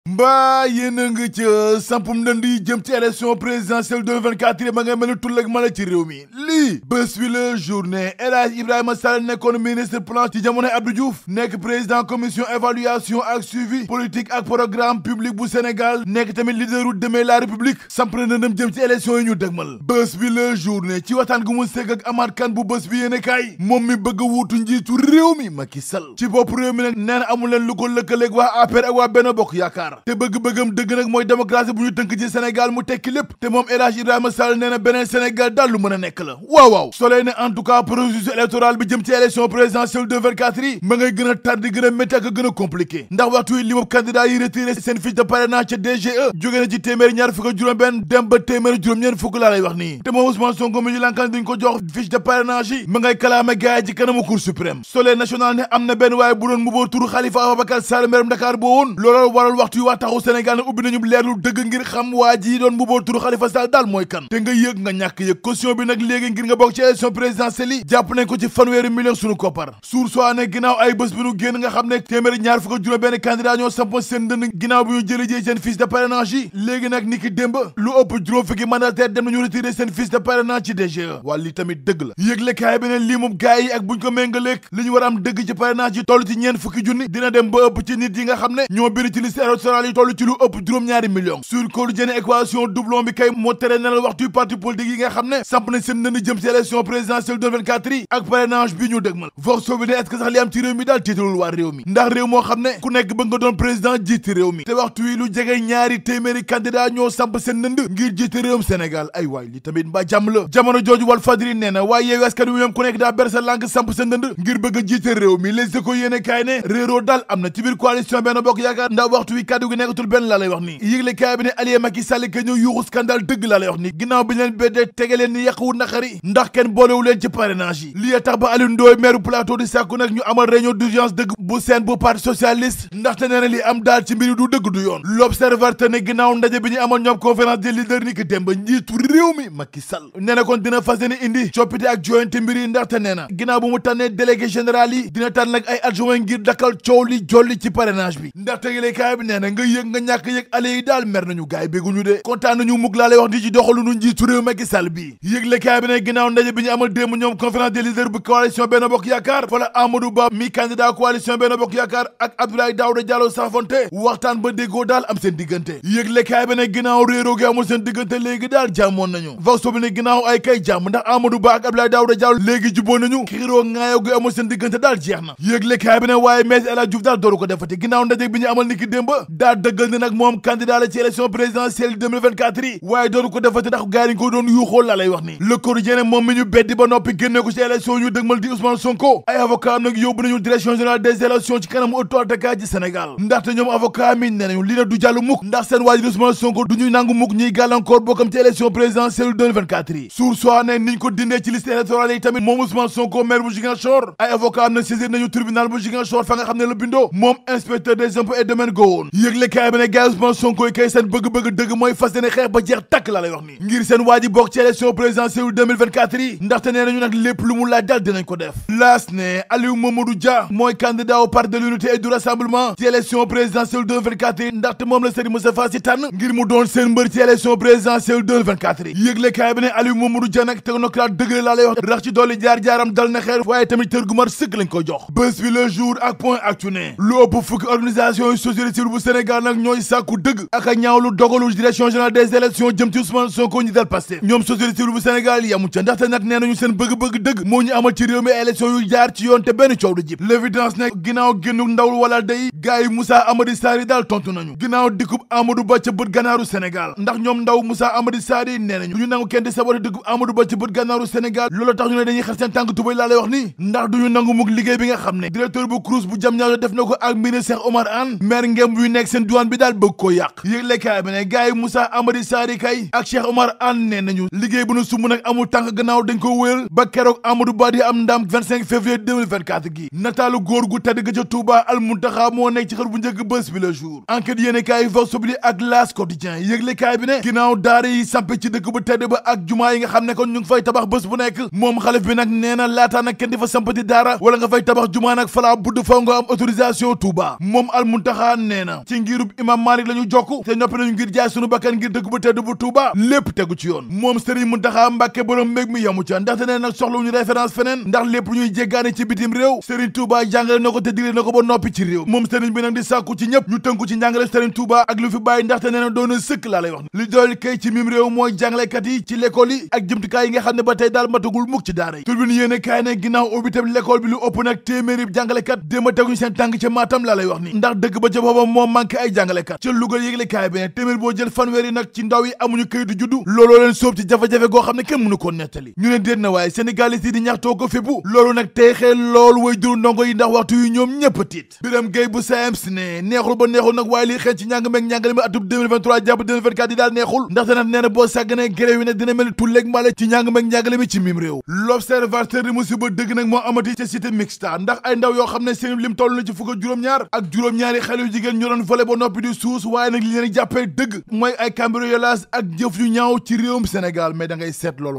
mbaa yéen a ngi ca sampum ndënd yi jëm ci élection présidentielle 2024 yi ma nga mel ni tullak mala ci réew mi lii bés bi la journée El Hadji Ibrahima Sall nekkoon ministre plan ci jamonoy Abdou Diouf nekk président commission évaluation ak suivi politique ak programme public bu Sénégal nekk tamit leaderu Demain la République samp na ndëndam jëm ci élection yi ñu dëgmal bés bi la journée ci waxtaan gu mu sëgg ak Amath Kane bu bés bi yéene kaay moom mi bëgg a wuutu njiitu réew mi Macky Sall ci bopp réew mi nag nee na amul leen lu ko lëkkaleeg waa APR ak waa Benno Bokk Yaakaar te bëgg-bëggam dëgg nag mooy démocratie bu ñu tënk ci Sénégal mu tekki lépp te moom El Hadji Ibrahima Sall nee na beneen Sénégal daal lu mën a nekk la waaw Soleil ne en tout cas processus électoral bi jëm ci élection présidentielle 2024 yi ma ngay gën a tardé gën a métti ak gën a compliqué ndax waxtu yi li moom candidat yi retiré seen fiche de parrainage ca DGE jóge na ci téeméeri ñaar fukk ak juróom-benn dem ba téeméeri juróom-ñeent fukk laa lay wax nii te moom Ousmane Sonko mi ñu lankan duñ ko jox fiche de parrainage yi ma ngay kalaame gaay ci kanamu Cour suprême Soleil national ne am na benn waaye bu doon mbubboo turu Khalifa Ababacar Sall meeram Dakar boo woon loolu waral waxtu yi waa taxaw Sénégal nag ubbi nañu leerlu dëgg ngir xam waa ji doon mbubboo turu Khalifa Sall daal mooy kan te nga yëg nga ñàkk yëg caution bi nag léegi ngir nga bokk ci élection présidentielle yi jàpp nañ ko ci fanweeri million sunu koppar suur soi ne ginnaaw ay bés bi nu génn nga xam ne téeméeri ñaar fukk ak juróom benn candidat ñoo sampoon seen dënd ginnaaw bi ñu jëlee seen fiche de parrainage yi léegi nag ni ki démb lu ëpp juróom fukki mandataire dem nañu retiré seen fiche de parrainage ci DGE waa lii tamit dëgg la yëgle kaay bi ne lii moom gaay yi ak buñ ko méngaleeg li ñu war a am dëgg ci parrainage yi toll ci ñeent fukki junni dina dem ba ëpp ci nit yi nga xam ne ñoo biri ci liste électorale yi toll ci lu ëpp juróom-ñaari millions sur quotidien équation doublon bi kay moo tere nelal waxtu parti politique yi nga xam ne samp nañ seen dënd jëm ci élection présidentielle 2024 yi ak parrainage bi ñu dëgmal vox bi ne est-ce que sax li am ci réew mi daal tiitalul waa réew mi ndax réew moo xam ne ku nekk bëgg nga doon président jiite réew mi te waxtu wi lu jege ñaari téeméeri candidat ñoo samp seen dënd ngir jiite réewum Sénégal ay waay li tamit mbaa jàmm la jamono jooju Walf Fadjri nee na waaye Yewwi Askan Wi ñoom ku nekk daa ber sa lànk samp seen dënd ngir bëgg a jiite réew mi Les Échos yéene kaay ne réeroo daal am na ci biir coalition Benno Bokk Yaakaar ndax waxtu wi kàddu gi nekkatul benn laa lay wax nii yëgle kaay bi ne allié Macky Sall ka ñëw yuuxu scandale dëgg laa lay wax nii ginnaaw bi leen beddee tege leen ni yàqwu naqari ndax kenn boolewu leen ci parrainage yi lii tax ba Aliou Ndoye maire plateau di sàkku nag ñu amal réunion d'urgence dëgg bu seen bu parti socialiste ndaxte nee na li am daal ci mbiri du dëgg du yoon l'observateur ne ginnaaw ndaje bi ñu amal ñoom conférence des leaders ni ki démb njiitu réew mi Macky Sall nee na kon dina fas yéene indi coppite ak joyante mbiri ndaxte nee na ginnaaw bu mu tànnee délégué général yi dina tànn nag ay adjoint ngir dakkal coow li jolli ci parrainage bi ndaxte yëgle kaay bi nee na nga yëg nga ñàkk yëg ale yi daal mer nañu gaay bégguñu de kontaan nañu mug laa lay wax di ci doxalu nu njiitu réew Macky Sall bi yëgle kaay bi ne ginnaaw ndaje bi ñu amal démb ñoom conférence des leaders bu coalition Benno Bokk Yaakaar fa la Amadou Ba mi candidat coalition Benno Bokk Yaakaar ak Abdoulaye Daouda Diallo safonte waxtaan ba déggoo daal am seen diggante yëgle kaay bi ne ginnaaw réeroo gi amul seen diggante léegi daal jàmmoon nañu vox bi ne ginnaaw ay kay jàmm ndax Amadou Ba ak Abdoulaye Daouda Diallo léegi juboo nañu xiiroo ŋaayoo gi amul seen diggante daal jeex na yëgle kaay bi ne waaye Maître El Hadji Diouf daal dooru ko defati ginnaaw ndaje bi ñu amal niki démb daal dëggal ne nag moom candidat la ci élection présidentielle 2024 yi waaye dooru ko defati ndax gaay yi ko doon yuuxoo laa lay wax ni Le Quotidien moom mi ñu beddi ba noppi génne ko ci élection ñu dëgmal di Ousmane Sonko ay avocat am nag yóbbu nañu direction générale des élections ci kanamu autorité ci Sénégal ndaxte ñoom avocat mi ne nañu li na du jàll mukk ndax seen waajur Ousmane Sonko du ñuy nangu mukk ñuy gàllankoor bokkam ci élection présidentielle 2024 yi Source A ne niñ ko dindee ci liste électorale yi tamit moom Ousmane Sonko maire bu Ziguinchor ay avocat am na saisir nañu tribunal bu Ziguinchor fa nga xam ne la bindoo moom inspecteur des impôts et domaines go woon yëgle kaay bi ne gars Ousmane Sonko yi kay seen bëgg-bëgg dëgg mooy fas yéene xeex ba jeex takk laa lay wax ni ngir seen waa ji bokk ci élection présidentielle 2024 yi ndaxte nee nañu nag lépp lu mu laaj daal dinañ ko def laas ne Aliou Mamadou Dia mooy candidat au parti de l'unité et du rassemblement ci élection présidentielle 2024 yi ndaxte moom la Serigne Moustapha Sy tànn ngir mu doon seen mbër ci élection présidentielle 2024 yi yëgle kaay bi ne Aliou Mamadou Dia nag technocrate dëgg laa lay wax rax ci dolli jaar-jaaram dal na xeer waaye tamit tër gu mar sëkk lañ ko jox bés bi le jour ak point actu ne lu ëpp fukki organisation yu société civile bu Sénégal nag ñooy sàkku dëgg ak a ñaawlu dogalu direction générale des élections jëm ci Ousmane Sonko ñi dal Pastef ñoom société civile bu Sénégal yamu ca ndaxte nag nee nañu seen bëgg-bëgg dëgg moo ñu amal ci réew mi élection yu jaar ci yoon te benn coow du jib l'évidence ne ginnaaw génnu ndawul wala day gars yi Moussa Amady Sarr yi daal tontu nañu ginnaaw dikkub Amadou Ba ca bët gànnaaru Sénégal ndax ñoom ndaw Moussa Amady Sarr yi nee nañu du ñu nangu kenn di saboté dikkub Amadou Ba ca bët gànnaaru Sénégal loolu tax ñu ne dañuy xar seen tànk tubay laa lay wax nii ndax duñu nangu mukk liggéey bi nga xam ne directeur bu CROUS bu Diamniadio def na ko ak ministre Cheikh Omar Anne maire ngem buy nekk seen douane bi daal bëgg koo yàq yëglekaay bi ne gars yi Moussa Amady Sarr yi kay ak Cheikh Omar Anne nee nañu liggéey bu nu sumb nag amul tànk gannaaw dañ ko wéyal ba keroog Amadou Ba di am ndam 25 février 2024 gi nataalu góor gu tedd ga ca Touba Al Muntaxa moo nekk ci xër bu njëkk bés bi le jour enquête yéene kaay Vox Populi ak L'As Quotidien yëglekaay bi ne ginnaaw daara yi sampe ci dëkk bu tedd ba ak jumaa yi nga xam ne kon ñu ngi fay tabax bés bu nekk moom xalif bi nag nee na laataa nag kenn di fa sampati daara wala nga fay tabax jumaa nag falaa budd faw nga am autorisation Touba moom Al Muntaxa nee na ci ci ngirub imam Malik la ñu jokk te noppi nañu ngir jaay sunu bakkan ngir dëkk bu tedd bu Touba lépp tegu ci yoon moom Serigne Mountakha Mbacké borom mbég mi yamu ca ndaxte nee nag soxlawuñu référence feneen ndax lépp ñuy jéggaane ci bitim réew Serigne Touba jàngale na ko te digle na ko ba noppi ci réew moom Serigne bi nag di sàkku ci ñëpp ñu tënku ci njàngale Serigne Touba ak lu fi bàyyi ndaxte nee na doon na sëkk laa lay wax li dool kay ci mim réew mooy jàngalekat yi ci l'école yi ak jumtukaay yi nga xam ne ba tey daal matagul mukk ci daara yi turbine yéene kaay ne ginnaaw ubbi tam l'école bi lu ëpp nag téeméeri jàngalekat déma teguñu seen tànk ca Matam laa lay wax ni ndax dëkk ba ca boobam moo manqué ay jàngalekat ca Louga yégle kaay bi ne téeméer boo jël fanweer yi nag ci ndaw yi amuñu këyitu juddu looloo leen sóob ci jafe-jafe goo xam ne kenn mënu ko nettali ñu ne déet na waaye sénégalais yi di ñaxtoo ko fippu loolu nag tey xeel loolu way juru ndongo yi ndax waxtu yu ñoom ñëpp tiit Birame Gueye bu SAEMS ne neexul ba neexul nag waaye lii xeeñ ci njàng meeg njàngale mi atub 2023 jàpp 2024 yi daal neexul ndaxte nag nee na boo sàgganee grève yi nag dina mel ni tulleeg male ci njàng meeg njàngale mi ci mim réew l'observateur di musiba dëgg nag moo amati ca cité mixta ndax ay ndaw yoo xam ne seen lim toll na ci fukk ak juróom-ñaar ak juróom-ñaari xale yu jigéen ñu doon volé ba noppi di suus waaye nag li leen jàppee dëgg mooy ay cambriolage ak jëf yu ñaaw ci réewum Sénégal mais da ngay seet loolu